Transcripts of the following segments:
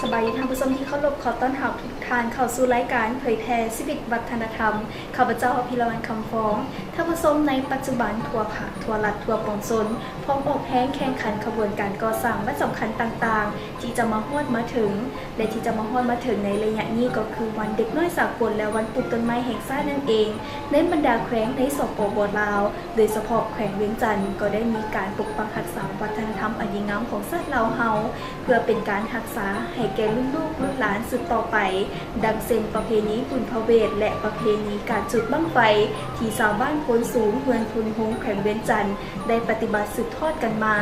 ສະບາຍດີທ່ານຜູ້ຊົມທີ່ເຄົາລົບ, ຂໍຕ້ອນຮັບທຸກທ່ານເຂົ້າສູ່ລາຍການເຜີຍແຜ່ຊີວິດວັດທະນະທຳ. ຂ້າພະເຈົ້າ ພິລະວັນ ຄຳຟອງ. ທ່ານຜູ້ຊົມ, ໃນປັດຈຸບັນທົ່ວພະ, ທົ່ວລັດ, ທົ່ວປວງຊົນ ພ້ອມອອກແຮງແຂ່ງຂັນຂະບວນການກໍ່ສ້າງວັດສຳຄັນຕ່າງໆ ທີ່ຈະມາຮອດມາເຖິງ ແລະ ທີ່ຈະມາຮອດມາເຖິງໃນໄລຍະນີ້ກໍຄືວັນເດັກນ້ອຍສາກົນ ແລະ ວັນປູກຕົ້ນໄມ້ແຫ່ງຊາດນັ້ນເອງ. ໃນບັນດາແຂວງໃນ ສປປ ລາວ ໂດຍສະເພາະແຂວງວຽງຈັນ ກໍໄດ້ມີການປົກປັກຮັກສາວັດທະນະທຳອັນດີງາມຂອງຊາດລາວເຮົາ ເພື່ອເປັນການຮັກສາໃຫ້ແກ່ລຸ້ນລູກລຸ້ນຫຼານສືບຕໍ່ໄປ, ດັ່ງເຊັ່ນ ປະເພນີບຸນພະເວດ ແລະ ປະເພນີການຈູດບັ້ງໄຟ ທີ່ຊາວບ້ານໂພນສູງ ເມືອງໂພນໂຮງ ແຂວງວຽງຈັນ ໄດ້ປະຕິບັດສືບທອດກັນມາ.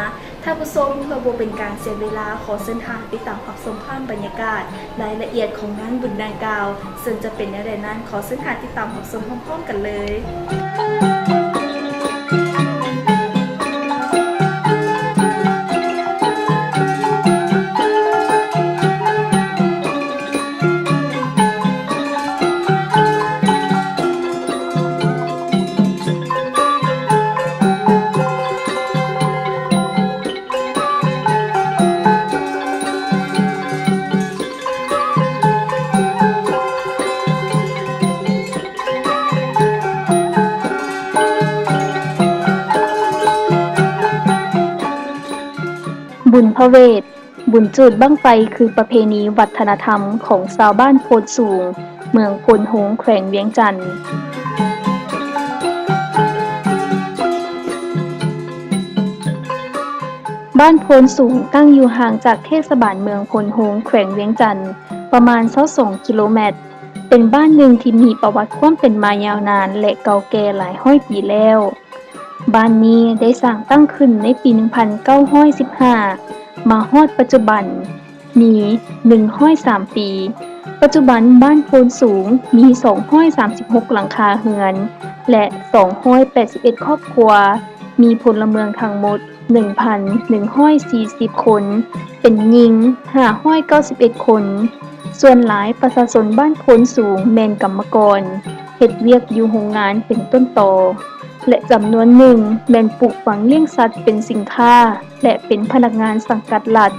ທ່ານຜູ້ຊົມ, ເພື່ອບໍ່ເປັນການເສຍເວລາ, ຂໍເຊີນທ່ານຕິດຕາມຮັບຊົມພາບບັນຍາກາດ ລາຍລະອຽດຂອງງານບຸນດັ່ງກ່າວ, ເຊິ່ງຈະເປັນແນວໃດນັ້ນ, ຂໍເຊີນທ່ານຕິດຕາມຮັບຊົມພ້ອມໆກັນເລີຍ. ບຸນພະເວດ, ບຸນຈູດບັ້ງໄຟ ຄືປະເພນີວັດທະນະທຳຂອງຊາວບ້ານໂພນສູງ ເມືອງໂພນໂຮງ ແຂວງວຽງຈັນ. ບ້ານໂພນສູງຕັ້ງຢູ່ຫ່າງຈາກເທດສະບານເມືອງໂພນໂຮງ ແຂວງວຽງຈັນ ປະມານຊາວສອງກິໂລແມັດ, ເປັນບ້ານໜຶ່ງທີ່ມີປະຫວັດຄວາມເປັນມາຍາວນານ ແລະ ເກົ່າແກ່ຫຼາຍຮ້ອຍປີແລ້ວ. ບ້ານນີ້ໄດ້ສ້າງຕັ້ງຂຶ້ນໃນປີໜຶ່ງພັນເກົ້າຮ້ອຍສິບຫ້າ ມາຮອດປັດຈຸບັນມີໜຶ່ງຮ້ອຍສາມປີ. ປັດຈຸບັນບ້ານໂພນສູງມີສອງຮ້ອຍສາມສິບຫົກຫຼັງຄາເຮືອນ ແລະ ສອງຮ້ອຍແປດສິບເອັດຄອບຄົວ, ມີພົນລະເມືອງທັງໝົດ ໜຶ່ງພັນໜຶ່ງຮ້ອຍສີ່ສິບຄົນ, ເປັນຍິງຫ້າຮ້ອຍເກົ້າສິບເອັດຄົນ. ສ່ວນຫຼາຍປະຊາຊົນບ້ານໂພນສູງແມ່ນກຳມະກອນ, ເຮັດວຽກຢູ່ໂຮງງານເປັນຕົ້ນຕໍ ແລະ ຈຳນວນໜຶ່ງແມ່ນປູກຝັງລ້ຽງສັດເປັນສິນຄ້າ ແລະ ເປັນພະນັກງານສັງກັດລັດ.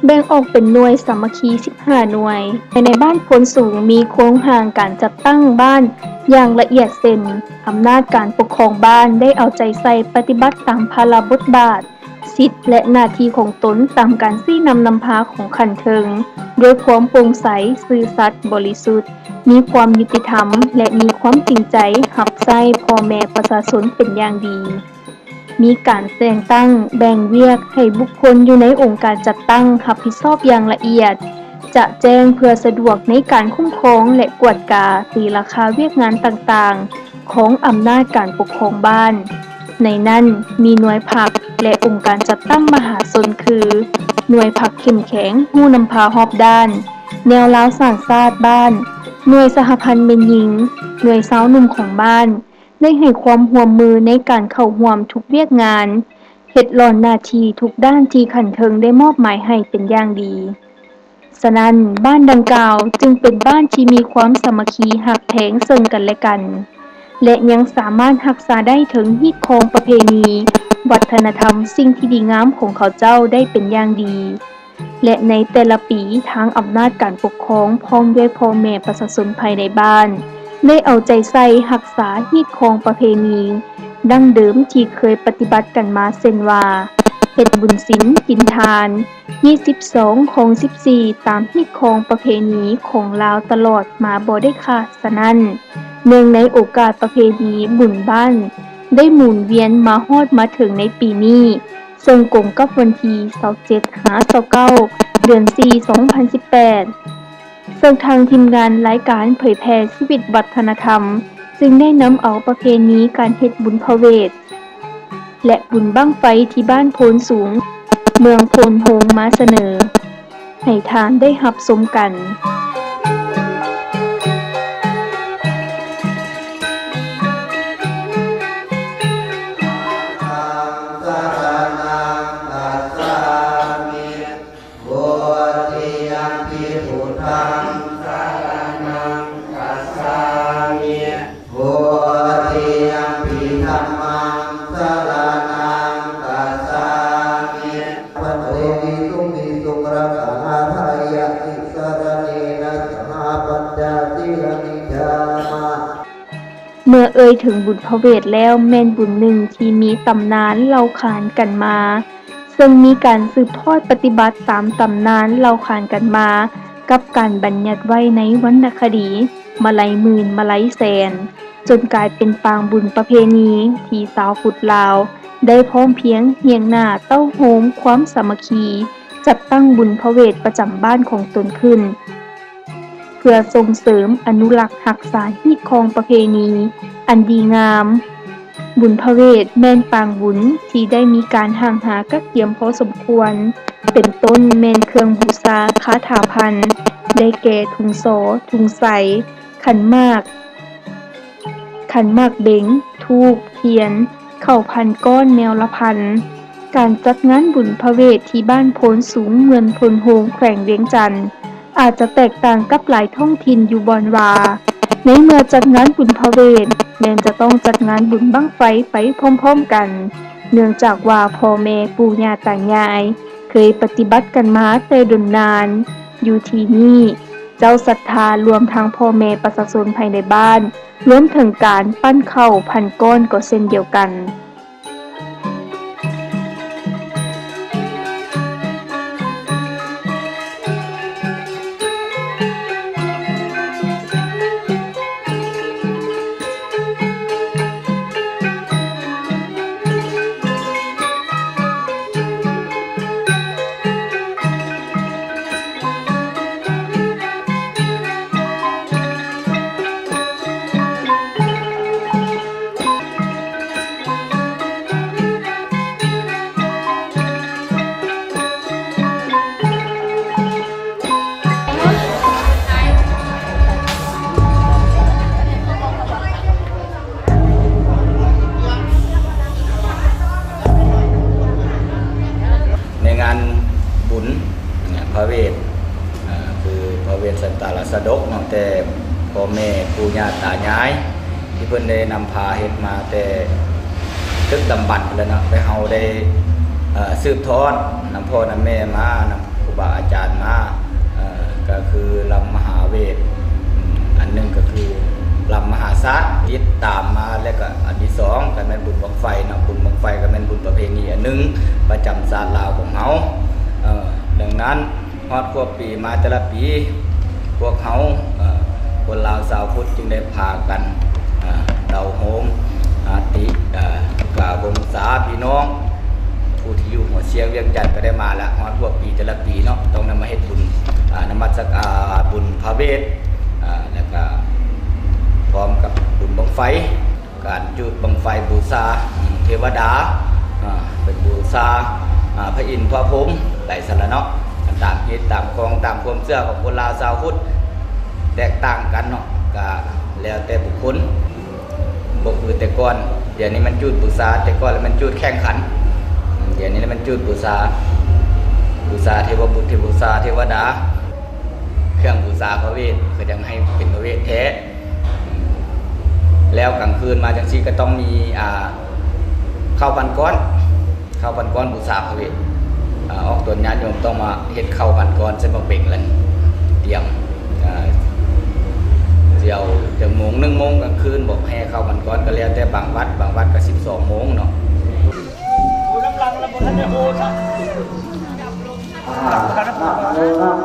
ແບ່ງອອກເປັນໜ່ວຍສາມັກຄີສິບຫ້າໜ່ວຍ. ພາຍໃນບ້ານໂພນສູງມີໂຄງຮ່າງການຈັດຕັ້ງບ້ານຢ່າງລະອຽດເຊັ່ນ ອຳນາດການປົກຄອງບ້ານໄດ້ເອົາໃຈໃສ່ປະຕິບັດຕາມພາລະບົດບາດ, ສິດ ແລະ ໜ້າທີ່ຂອງຕົນຕາມການຊີ້ນຳນຳພາຂອງຂັ້ນເທິງ ດ້ວຍຄວາມໂປ່ງໃສ, ຊື່ສັດ, ບໍລິສຸດ, ມີຄວາມຍຸຕິທຳ ແລະ ມີຄວາມຈິງໃຈຮັບໃຊ້ພໍ່ແມ່ປະຊາຊົນເປັນຢ່າງດີ. ມີການແຕ່ງຕັ້ງແບ່ງວຽກໃຫ້ບຸກຄົນຢູ່ໃນອົງການຈັດຕັ້ງຮັບຜິດຊອບຢ່າງລະອຽດ, ຈະແຈ້ງເພື່ອສະດວກໃນການຄຸ້ມຄອງ ແລະ ກວດກາ, ຕີລາຄາວຽກງານຕ່າງໆຂອງອຳນາດການປົກຄອງບ້ານ. ໃນນັ້ນມີໜ່ວຍພັກ ແລະ ອົງການຈັດຕັ້ງມະຫາຊົນຄື ໜ່ວຍພັກເຂັ້ມແຂງ ຮູ້ນຳພາຮອບດ້ານ, ແນວລາວສ້າງຊາດບ້ານ, ໜ່ວຍສະຫະພັນແມ່ຍິງ, ໜ່ວຍຊາວໜຸ່ມຂອງບ້ານ ໄດ້ໃຫ້ຄວາມຮ່ວມມືໃນການເຂົ້າຮ່ວມທຸກວຽກງານ, ເຮັດຫຼ້ອນໜ້າທີ່ທຸກດ້ານທີ່ຂັ້ນເທິງໄດ້ມອບໝາຍໃຫ້ເປັນຢ່າງດີ. ສະນັ້ນ, ບ້ານດັ່ງກ່າວຈຶ່ງເປັນບ້ານທີ່ມີຄວາມສາມັກຄີຮັກແພງເຊິ່ງກັນແລະກັນ ແລະ ຍັງສາມາດຮັກສາໄດ້ເຖິງຮີດຄອງປະເພນີ ວັດທະນະທຳ ສິ່ງທີ່ດີງາມຂອງເຂົາເຈົ້າໄດ້ເປັນຢ່າງດີ. ແລະ ໃນແຕ່ລະປີ, ທາງອຳນາດການປົກຄອງ ພ້ອມດ້ວຍພໍ່ແມ່ປະຊາຊົນພາຍໃນບ້ານ ໄດ້ເອົາໃຈໃສ່ຮັກສາຮີດຄອງປະເພນີດັ້ງເດີມທີ່ເຄີຍປະຕິບັດກັນມາ ເຊັ່ນວ່າ ເຮັດບຸນສິນກິນທານ, ຮີດສິບສອງ ຄອງສິບສີ່ ຕາມຮີດຄອງປະເພນີຂອງລາວຕະຫຼອດມາບໍ່ໄດ້ຂາດ. ສະນັ້ນ, ເນື່ອງໃນໂອກາດປະເພນີບຸນບ້ານໄດ້ໝູນວຽນມາຮອດມາເຖິງໃນປີນີ້, ເຊິ່ງກົງກັບວັນທີຊາວເຈັດ ຫາ ຊາວເກົ້າ ເດືອນສີ່ ສອງພັນສິບແປດ ເຊິ່ງທາງທີມງານລາຍການເຜີຍແຜ່ຊີວິດວັດທະນະທຳ ຈຶ່ງໄດ້ນຳເອົາປະເພນີການເຮັດບຸນພະເວດ ແລະ ບຸນບັ້ງໄຟທີ່ບ້ານໂພນສູງ ເມືອງໂພນໂຮງມາສະເໜີໃຫ້ທ່ານໄດ້ຮັບຊົມກັນ. ທຳສະລະນັງຄັດສາມິ ໂພທິຍັມປິພຸດທັງສະລະນັງຄັດສາມິ ໂພທິຍັມປິທຳມັງສະລະນັງຄັດສາມິ. ເດວິສຸງວິສຸງລັກຂະນາທາຍະຕິສະລະເນນະສະຫະປັນຈາສີລະນິຈາມະ. ເມື່ອເອີ່ຍເຖິງບຸນພະເວດແລ້ວ ແມ່ນບຸນໜຶ່ງທີ່ມີຕຳນານເລົ່າຂານກັນມາ, ເຊິ່ງມີການສືບທອດປະຕິບັດຕາມຕຳນານເລົ່າຂານກັນມາ ກັບການບັນຍັດໄວ້ໃນວັນນະຄະດີ ມາໄລໝື່ນ ມາໄລແສນ, ຈົນກາຍເປັນປາງບຸນປະເພນີທີ່ຊາວພຸດລາວໄດ້ພ້ອມພຽງຮຽງໜ້າເຕົ້າໂຮມຄວາມສາມັກຄີ ຈັດຕັ້ງບຸນພະເວດປະຈຳບ້ານຂອງຕົນຂຶ້ນ ເພື່ອສົ່ງເສີມອະນຸລັກຮັກສາຮີດຄອງປະເພນີອັນດີງາມ. ບຸນພະເວດແມ່ນປາງບຸນທີ່ໄດ້ມີການຫ້າງຫາກະກຽມພໍສົມຄວນ, ເປັນຕົ້ນແມ່ນເຄື່ອງບູຊາຄາຖາພັນ ໄດ້ແກ່ ທຸງສໍ, ທຸງໄຊ, ຂັນໝາກ, ຂັນໝາກເບັງ, ທູບ, ທຽນ, ເຂົ້າພັນກ້ອນແນວລະພັນ. ການຈັດງານບຸນພະເວດທີ່ບ້ານໂພນສູງ ເມືອງໂພນໂຮງ ແຂວງວຽງຈັນ ອາດຈະແຕກຕ່າງກັບຫຼາຍທ້ອງຖິ່ນຢູ່ບ່ອນວ່າ ໃນເມື່ອຈັດງານບຸນພະເວດ ແມ່ນຈະຕ້ອງຈັດງານບຸນບັ້ງໄຟໄປພ້ອມໆກັນ, ເນື່ອງຈາກວ່າພໍ່ແມ່ປູ່ຍ່າຕາຍາຍເຄີຍປະຕິບັດກັນມາແຕ່ດົນນານ. ຢູ່ທີ່ນີ້ ເຈົ້າສັດທາລວມທັງພໍ່ແມ່ປະຊາຊົນພາຍໃນບ້ານ ລວມເຖິງການປັ້ນເຂົ້າພັນກ້ອນກໍເຊັ່ນດຽວກັນ. ໃນງານບຸນພະເວດ ອ່າ ຄືພະເວດສັນຕະລາຊະດົກເນາະ ແຕ່ພໍ່ແມ່ປູ່ຍ່າຕາຍາຍ ທີ່ເພິ່ນໄດ້ນຳພາເຮັດມາແຕ່ດຶກດຳບັນພຸ້ນແຫຼະເນາະ ແຕ່ເຮົາໄດ້ ເອີ ສືບທອດນຳພໍ່ນຳແມ່ມາ ນຳຄູບາອາຈານມາ ເອີ ກໍຄືລຳມະຫາເວດ ອັນໜຶ່ງກໍຄືລຳມະຫາສາດ ຕິດຕາມມາ ແລ້ວກໍອັນທີສອງກໍແມ່ນບຸນບັ້ງໄຟເນາະ ບຸນບັ້ງໄຟກໍແມ່ນບຸນປະເພນີອັນໜຶ່ງປະຈຳຊາດລາວຂອງເຮົາ ເອີ ດັ່ງນັ້ນ ຮອດຄວບປີມາແຕ່ລະປີ ພວກເຮົາ ເອີ ຄົນລາວຊາວພຸດຈຶ່ງໄດ້ພາກັນ ເອີ ເຕົ້າໂຮມ ອາ ຕິ ເອີ ກາບົງສາພີ່ນ້ອງ ຜູ້ທີ່ຢູ່ຫົວຊຽງວຽງຈັນກໍໄດ້ມາລະ ຮອດຄວບປີແຕ່ລະປີເນາະ ຕ້ອງນຳມາເຮັດບຸນ ອາ ນະມັດສະການບຸນພະເວດ ອາ ແລ້ວກະພ້ອມກັບບຸນບັ້ງໄຟ ການຈູດບັ້ງໄຟບູຊາເທວະດາ ອາ ເປັນບູຊາ ອາ ພະອິນພະພົມໄປຊັ້ນລະເນາະ ຕາມຮີດຕາມຄອງ ຕາມຄວາມເຊື່ອຂອງຄົນລາວຊາວພຸດ ແຕກຕ່າງກັນເນາະ ກະແລ້ວແຕ່ບຸກຄົນ ບໍ່ຄືແຕ່ກ່ອນ ດຽວນີ້ມັນຈູດບູຊາ ແຕ່ກ່ອນລະມັນຈູດແຂ່ງຂັນ ດຽວນີ້ລະມັນຈູດບູຊາ ບູຊາເທວະບຸດ ເທວະ ບູຊາເທວະດາ ເຄື່ອງບູຊາພະເວດ ກໍຍັງໃຫ້ເປັນພະເວດແທ້. ແລ້ວກາງຄືນມາຈັ່ງຊີ້ກໍຕ້ອງມີ ອ່າ ເຂົ້າພັນກ້ອນ ເຂົ້າພັນກ້ອນບູຊາພະເວດ ອາ ອອກຕົນຍາດໂຍມຕ້ອງມາເຮັດເຂົ້າພັນກ້ອນໃສ່ໝາກເບັງ ແລະ ຕຽມ ອາ ຊິເອົາຈັກໂມງ ໜຶ່ງໂມງກາງຄືນ ບອກແຫ່ເຂົ້າພັນກ້ອນ ກໍແລ້ວແຕ່ບາງວັດ ບາງວັດກໍສິບສອງໂມງເນາະ.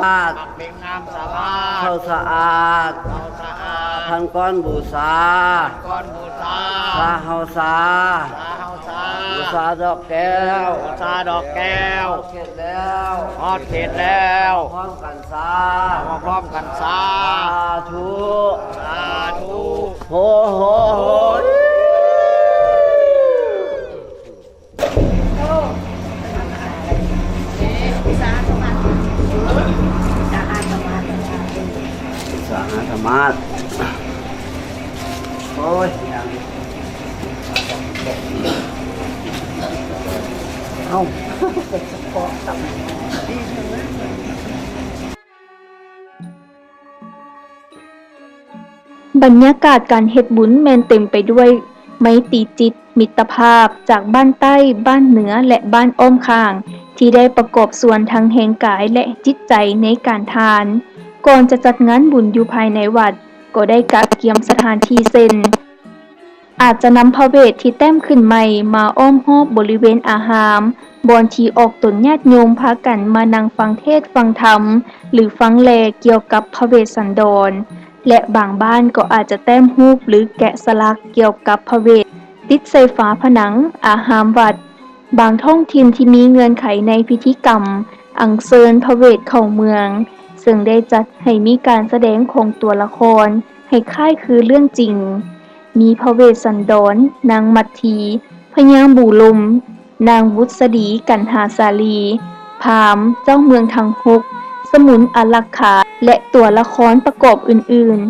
ອາ ເປັນນ້ຳສະອາດ ເຂົ້າສະອາດ ເຂົ້າສະອາດ ພັນກ້ອນບູຊາ ພັນກ້ອນບູຊາ ຊາເຮົາຊາ ຊາເຮົາຊາ ບູຊາດອກແກ້ວ ບູຊາດອກແກ້ວ ຮອດເຂດແລ້ວ ຮອດເຂດແລ້ວ ພ້ອມກັນຊາ ມາພ້ອມກັນຊາ ສາທຸ ສາທຸ ໂຫ ໂຫ ໂຫ. ສາຫາສະໝາດ ໂອ້ຍ ເອົ້າ. ບັນຍາກາດການເຮັດບຸນແມ່ນເຕັມໄປດ້ວຍ ໄມຕີຈິດມິດຕະພາບຈາກບ້ານໃຕ້, ບ້ານເໜືອ ແລະ ບ້ານອ້ອມຂ້າງ ທີ່ໄດ້ປະກອບສ່ວນທັງແຮງກາຍ ແລະ ຈິດໃຈໃນການທານ. ກ່ອນຈະຈັດງານບຸນຢູ່ພາຍໃນວັດ ກໍໄດ້ກະກຽມສະຖານທີ່ເຊັ່ນ ອາດຈະນຳພະເວດທີ່ແຕ້ມຂຶ້ນໃໝ່ມາອ້ອມຮອບບໍລິເວນອາຮາມ, ບ່ອນທີ່ອອກຕົນຍາດໂຍມພາກັນມານັ່ງຟັງເທດຟັງທຳ ຫຼື ຟັງແລກ່ຽວກັບພະເວດສັນດອນ ແລະ ບາງບ້ານກໍອາດຈະແຕ້ມຮູບ ຫຼື ແກະສະຫຼັກກ່ຽວກັບພະເວດຕິດໃສ່ຝາຜະໜັງອາຮາມວັດ. ບາງທ້ອງຖິ່ນທີ່ມີເງື່ອນໄຂໃນພິທີກຳອັນເຊີນພະເວດເຂົ້າເມືອງ, ເຊິ່ງໄດ້ຈັດໃຫ້ມີການສະແດງຂອງຕົວລະຄອນໃຫ້ຄ້າຍຄືເລື່ອງຈິງ, ມີພະເວດສັນດອນ, ນາງມັດທີ, ພະຍາບູລົມ, ນາງບຸດສະດີກັນຫາສາລີ, ພາມ, ເຈົ້າເມືອງທັງຫົກ, ສະໝຸນອາລັກຂາ ແລະ ຕົວລະຄອນປະກອບອື່ນໆ.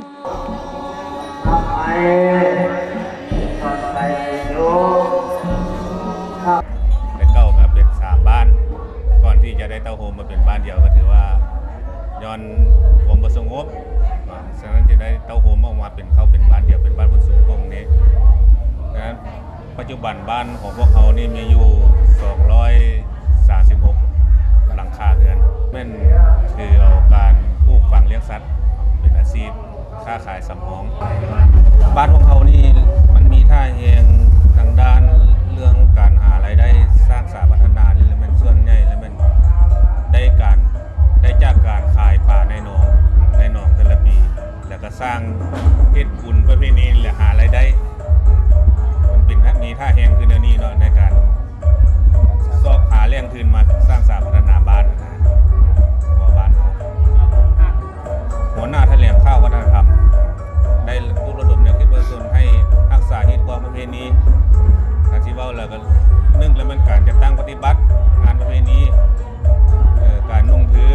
ແຕ່ເກົ່າກໍເປັນສາມບ້ານ, ກ່ອນທີ່ຈະໄດ້ເຕົ້າໂຮມມາເປັນບ້ານດຽວ ກໍຖືວ່າຍ້ອນຄວາມບໍ່ສະຫງົບ, ສະນັ້ນຈຶ່ງໄດ້ເຕົ້າໂຮມອອກມາເປັນ ເຂົ້າເປັນບ້ານດຽວ, ເປັນບ້ານໂພນສູງຂອງນີ້. ສະນັ້ນ ປັດຈຸບັນບ້ານຂອງພວກເຮົານີ້ມີຢູ່ສອງຮ້ອຍສາມສິບຫົກຫຼັງຄາເຮືອນ, ແມ່ນຖືເອົາການປູກຝັງລ້ຽງສັດເປັນອາຊີບ, ຄ້າຂາຍສຳຮອງ. ບ້ານຂອງເຮົານີ້ມັນມີທ່າແຮງທາງດ້ານເລື່ອງການຫາລາຍໄດ້, ສ້າງສາພັດທະນານີ້ແຫຼະແມ່ນສ່ວນໃຫຍ່ ແລະແມ່ນໄດ້ການ ໄດ້ຈາກການຂາຍປາໃນໜອງ, ໃນໜອງແຕ່ລະປີ. ແລ້ວກໍສ້າງເຮັດບຸນປະເພນີ ແລະ ຫາລາຍໄດ້. ມັນເປັນ ມີທ່າແຮງຄືແນວນີ້ເນາະ ໃນການຊອກຫາແຫຼ່ງທຶນມາສ້າງສາພັດທະນາບ້ານຫັ້ນນະ, ເພາະວ່າບ້ານເຮົາ ຫົວໜ້າຖະແຫຼງຂ່າວວັດທະນະທຳ ໄດ້ປຸກລະດົມແນວຄິດປະຊາຊົນໃຫ້ຮັກສາຮີດຄອງປະເພນີ. ຄັນຊິເວົ້າແລ້ວກໍ ໜຶ່ງແລ້ວແມ່ນການຈັດຕັ້ງປະຕິບັດງານປະເພນີ, ເອີ ການນຸ່ງຖື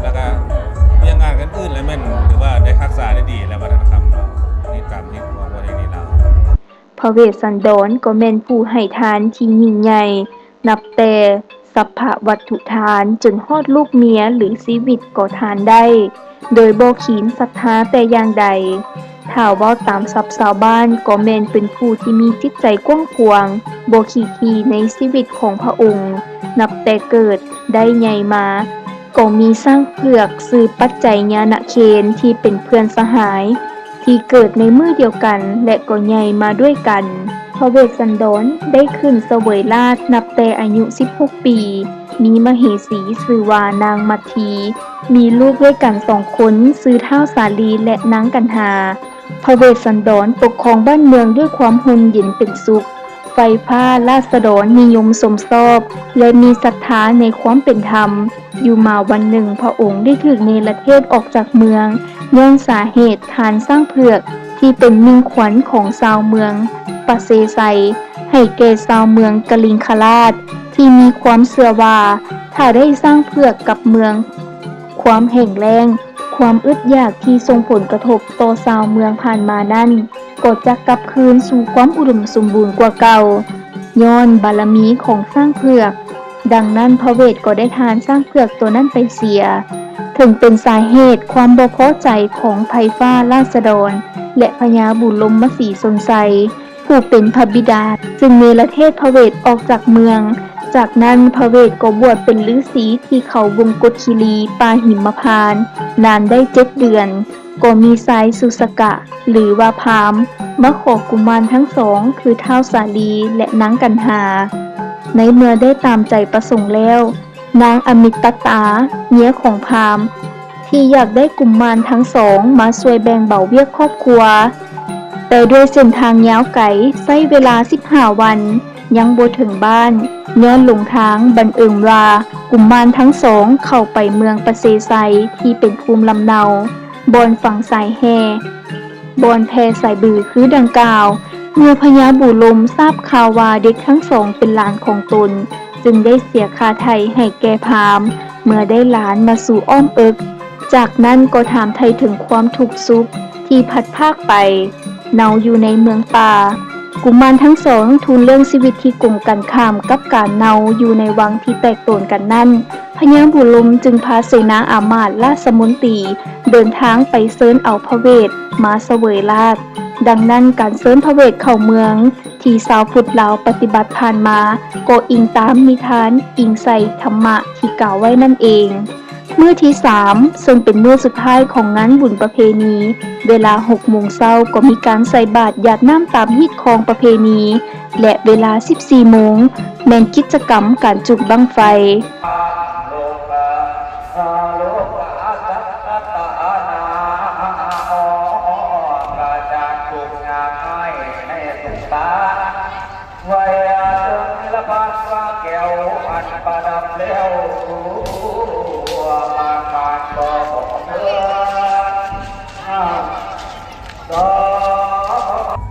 ແລ້ວກະວຽກງານອື່ນໆ ແລ້ວແມ່ນຖືວ່າໄດ້ຮັກສາໄດ້ດີແລ້ວ ວັດທະນະທຳເນາະ, ນິຕິກຳ ຮີດຄອງປະເພນີລາວ. ພະເວດສັນດອນກໍແມ່ນຜູ້ໃຫ້ທານທີ່ຍິ່ງໃຫຍ່, ນັບແຕ່ສັບພະວັດຖຸທານ ຈົນຮອດລູກເມຍ ຫຼື ຊີວິດກໍທານໄດ້ ໂດຍບໍ່ຂີນສັດທາແຕ່ຢ່າງໃດ. ຖ້າເວົ້າຕາມສັບຊາວບ້ານ ກໍແມ່ນເປັນຜູ້ທີ່ມີຈິດໃຈກວ້າງຂວາງ, ບໍ່ຂີ້ຖີ່ໃນຊີວິດຂອງພະອົງ. ນັບແຕ່ເກີດໄດ້ໃຫຍ່ມາ ກໍມີຊ້າງເຜືອກຊື່ປັດໄຈຍານະເຄນ ທີ່ເປັນເພື່ອນສະຫາຍ ທີ່ເກີດໃນມື້ດຽວກັນ ແລະ ກໍໃຫຍ່ມາດ້ວຍກັນ. ພະເວດສັນດອນໄດ້ຂຶ້ນສະເຫວີຍລາດນັບແຕ່ອາຍຸສິບຫົກປີ, ມີມະເຫສີຊື່ວ່ານາງມັດທີ, ມີລູກດ້ວຍກັນສອງຄົນ ຊື່ທ້າວສາລີ ແລະ ນາງກັນຫາ. ພະເວດສັນດອນປົກຄອງບ້ານເມືອງດ້ວຍຄວາມຮົ່ມເຢັນເປັນສຸກ, ໄຟຟ້າລາຊະດອນນິຍົມຊົມຊອບ ແລະ ມີສັດທາໃນຄວາມເປັນທຳ. ຢູ່ມາວັນໜຶ່ງ ພະອົງໄດ້ຖືກເນລະເທດອອກຈາກເມືອງ ຍ້ອນສາເຫດທ່ານຊ້າງເຜືອກທີ່ເປັນມິ່ງຂວັນຂອງຊາວເມືອງປະເຊໄຊ ໃຫ້ແກ່ຊາວເມືອງກະລິງຄະລາດ ທີ່ມີຄວາມເຊື່ອວ່າ ຖ້າໄດ້ຊ້າງເຜືອກກັບເມືອງ ຄວາມແຫ້ງແລ້ງ, ຄວາມອຶດຢາກທີ່ສົ່ງຜົນກະທົບຕໍ່ຊາວເມືອງຜ່ານມານັ້ນ ກໍຈະກັບຄືນສູ່ຄວາມອຸດົມສົມບູນກວ່າເກົ່າ ຍ້ອນບາລະມີຂອງຊ້າງເຜືອກ. ດັ່ງນັ້ນ ພະເວດກໍໄດ້ທ່ານຊ້າງເຜືອກຕົວນັ້ນໄປເສຍ, ເຖິງເປັນສາເຫດຄວາມບໍ່ພໍໃຈຂອງໄພຟ້າລາຊະດອນ ແລະ ພະຍາບູລົມມະສີຊົນໄຊ ຜູ້ເປັນພະບິດາ ຈຶ່ງເນລະເທດພະເວດອອກຈາກເມືອງ. ຈາກນັ້ນ ພະເວດກໍບວດເປັນລືສີທີ່ເຂົາວົງກົດຄີລີ ປ່າຫິມມະພານ ນານໄດ້ເຈັດເດືອນ. ກໍມີຊາຍສຸສະກະ ຫຼືວ່າພາມ ມາຂໍກຸມານທັງສອງ ຄືທ້າວສາລີ ແລະ ນາງກັນຫາ. ໃນເມື່ອໄດ້ຕາມໃຈປະສົງແລ້ວ, ນາງອະມິດຕະຕາ ເມຍຂອງພາມ ທີ່ຢາກໄດ້ກຸມານທັງສອງມາຊ່ວຍແບ່ງເບົາວຽກຄອບຄົວ, ແຕ່ດ້ວຍເສັ້ນທາງຍາວໄກ ໃຊ້ເວລາສິບຫ້າວັນ ຍັງບໍ່ເຖິງບ້ານ, ຍ້ອນຫຼົງທາງ. ບັງເອີນວ່າ ກຸມານທັງສອງເຂົ້າໄປເມືອງປະເຊໄຊ ທີ່ເປັນພູມລຳເນົາ, ບ່ອນຝັງສາຍແຫ່, ບ່ອນແຜ່ສາຍບືຄືດັ່ງກ່າວ. ເມື່ອພະຍາບູລົມຊາບຂ່າວວ່າເດັກທັງສອງເປັນຫຼານຂອງຕົນ, ຈຶ່ງໄດ້ເສຍຄ່າໄຖ່ໃຫ້ແກ່ພາມ ເມື່ອໄດ້ຫຼານມາສູ່ອ້ອມເອິກ. ຈາກນັ້ນກໍຖາມໄຖ່ເຖິງຄວາມທຸກສຸກທີ່ພັດພາກໄປ ເນົາຢູ່ໃນເມືອງປ່າ. ກຸມານທັງສອງທູນເລື່ອງຊີວິດທີ່ກົງກັນຂ້າມກັບການເນົາຢູ່ໃນວັງທີ່ແຕກໂຕນກັນນັ້ນ, ພະຍາບູລົມຈຶ່ງພາເສນາອາມາດລາຊະມົນຕີເດີນທາງໄປເຊີນເອົາພະເວດມາສະເຫວີຍລາດ ດັ່ງນັ້ນ ການເຊີນພະເວດເຂົ້າເມືອງ ທີ່ຊາວພຸດລາວປະຕິບັດຜ່ານມາ ກໍອີງຕາມນິທານ, ອີງໃສ່ທຳມະທີ່ກ່າວໄວ້ນັ້ນເອງ. ມື້ທີສາມ ເຊິ່ງເປັນມື້ສຸດທ້າຍຂອງງານບຸນປະເພນີ, ເວລາຫົກໂມງເຊົ້າກໍມີການໃສ່ບາດຢາດນ້ຳຕາມຮີດຄອງປະເພນີ ແລະ ເວລາສິບສີ່ໂມງ ແມ່ນກິດຈະກຳການຈຸດບັ້ງໄຟ.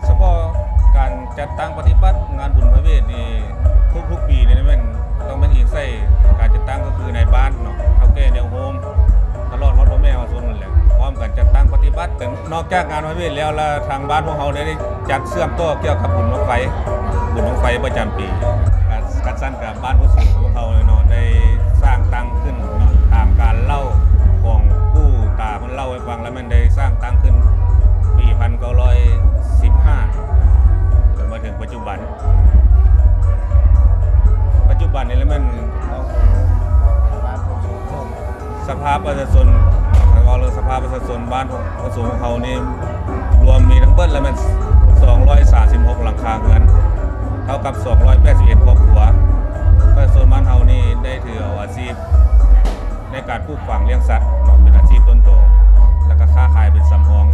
ສະເພາະການຈັດຕັ້ງປະຕິບັດງານບຸນພະເວດນີ້ ທຸກໆປີນີ້ແມ່ນຕ້ອງແມ່ນອີງໃສ່ການຈັດຕັ້ງ ກໍຄືນາຍບ້ານເນາະ, ເຖົ້າແກ່ແນວໂຮມ ຕະຫຼອດຮອດພໍ່ແມ່ປະຊາຊົນນັ້ນແຫຼະ ພ້ອມກັນຈັດຕັ້ງປະຕິບັດ. ແຕ່ນອກຈາກງານພະເວດແລ້ວ ລະທາງບ້ານພວກເຮົາໄດ້ຈັດເຊື່ອມຕໍ່ກ່ຽວກັບບຸນບັ້ງໄຟ, ບຸນບັ້ງໄຟປະຈຳປີ. ກະ ກະຊັ້ນກະບ້ານໂພນສູງຂອງເຮົາເນາະ ໄດ້ສ້າງຕັ້ງຂຶ້ນເນາະ ຕາມການເລົ່າຂອງປູ່ຕາເພິ່ນເລົ່າໃຫ້ຟັງ ລະແມ່ນໄດ້ສ້າງຕັ້ງຂຶ້ນປີພັນເກົ້າຮ້ອຍສິບຫ້າ ຈົນມາເຖິງປັດຈຸບັນ. ປັດຈຸບັນນີ້ລະແມ່ນ ສະພາປະຊາຊົນ ເວົ້າເລື່ອງສະພາປະຊາຊົນບ້ານໂພນສູງຂອງເຮົານີ້ ລວມມີທັງເບິດລະແມ່ນສອງຮ້ອຍສາມສິບຫົກຫຼັງຄາເຮືອນ ເທົ່າກັບສອງຮ້ອຍແປດສິບເອັດຄອບຄົວ. ປະຊາຊົນບ້ານເຮົານີ້ໄດ້ຖືເອົາອາຊີບໃນການປູກຝັງລ້ຽງສັດເນາະ ເປັນອາຊີບຕົ້ນໂຕ ແລ້ວກະຄ້າຂາຍເປັນສຳຮອງ.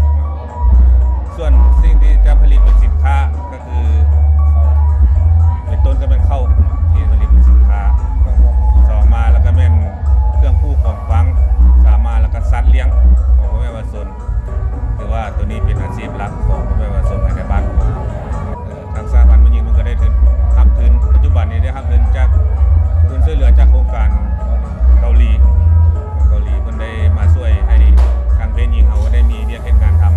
ສ່ວນສິ່ງທີ່ຈະຜະລິດເປັນສິນຄ້າ ຄື ເປັນຕົ້ນກໍແມ່ນເຂົ້າເນາະ ທີ່ຜະລິດເປັນສິນຄ້າ, ສອງມາແລ້ວກໍແມ່ນເຄື່ອງປູກຂອງຝັງ, ສາມມາແລ້ວກໍສັດລ້ຽງຂອງພໍ່ແມ່ປະຊາຊົນ. ຖືວ່າໂຕນີ້ເປັນອາຊີບຫຼັກຂອງພໍ່ແມ່ປະຊາຊົນພາຍໃນບ້ານຂອງເຮົາ. ເອີ ທາງສະຫະພັນແມ່ຍິງເພິ່ນກໍໄດ້ທຶນ ຮັບທຶນ, ປັດຈຸບັນນີ້ໄດ້ຮັບທຶນຈາກ ທຶນຊ່ວຍເຫຼືອຈາກໂຄງການເກົາຫຼີ, ຂອງເກົາຫຼີ ເພິ່ນໄດ້ມາຊ່ວຍໃຫ້ທາງເພນຍິງເຮົາໄດ້ມີວຽກເຮັດງານທຳ.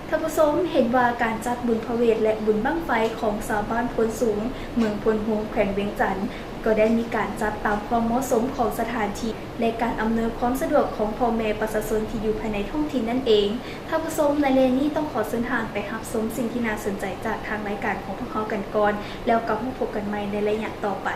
ທ່ານຜູ້ຊົມ ເຫັນວ່າການຈັດບຸນພະເວດ ແລະ ບຸນບັ້ງໄຟຂອງຊາວບ້ານໂພນສູງ ເມືອງໂພນໂຮມ ແຂວງວຽງຈັນ ກໍໄດ້ມີການຈັດຕາມຄວາມເໝາະສົມຂອງສະຖານທີ່ ແລະ ການອຳນວຍຄວາມສະດວກຂອງພໍ່ແມ່ປະຊາຊົນທີ່ຢູ່ພາຍໃນທ້ອງຖິ່ນນັ້ນເອງ. ທ່ານຜູ້ຊົມ ໃນໄລຍະນີ້ຕ້ອງຂໍເຊີນທ່ານໄປຮັບຊົມສິ່ງທີ່ໜ້າສົນໃຈຈາກທາງລາຍການຂອງພວກເຮົາກັນກ່ອນ ແລ້ວກັບມາພົບກັນໃໝ່ໃນໄລຍະຕໍ່ໄປ.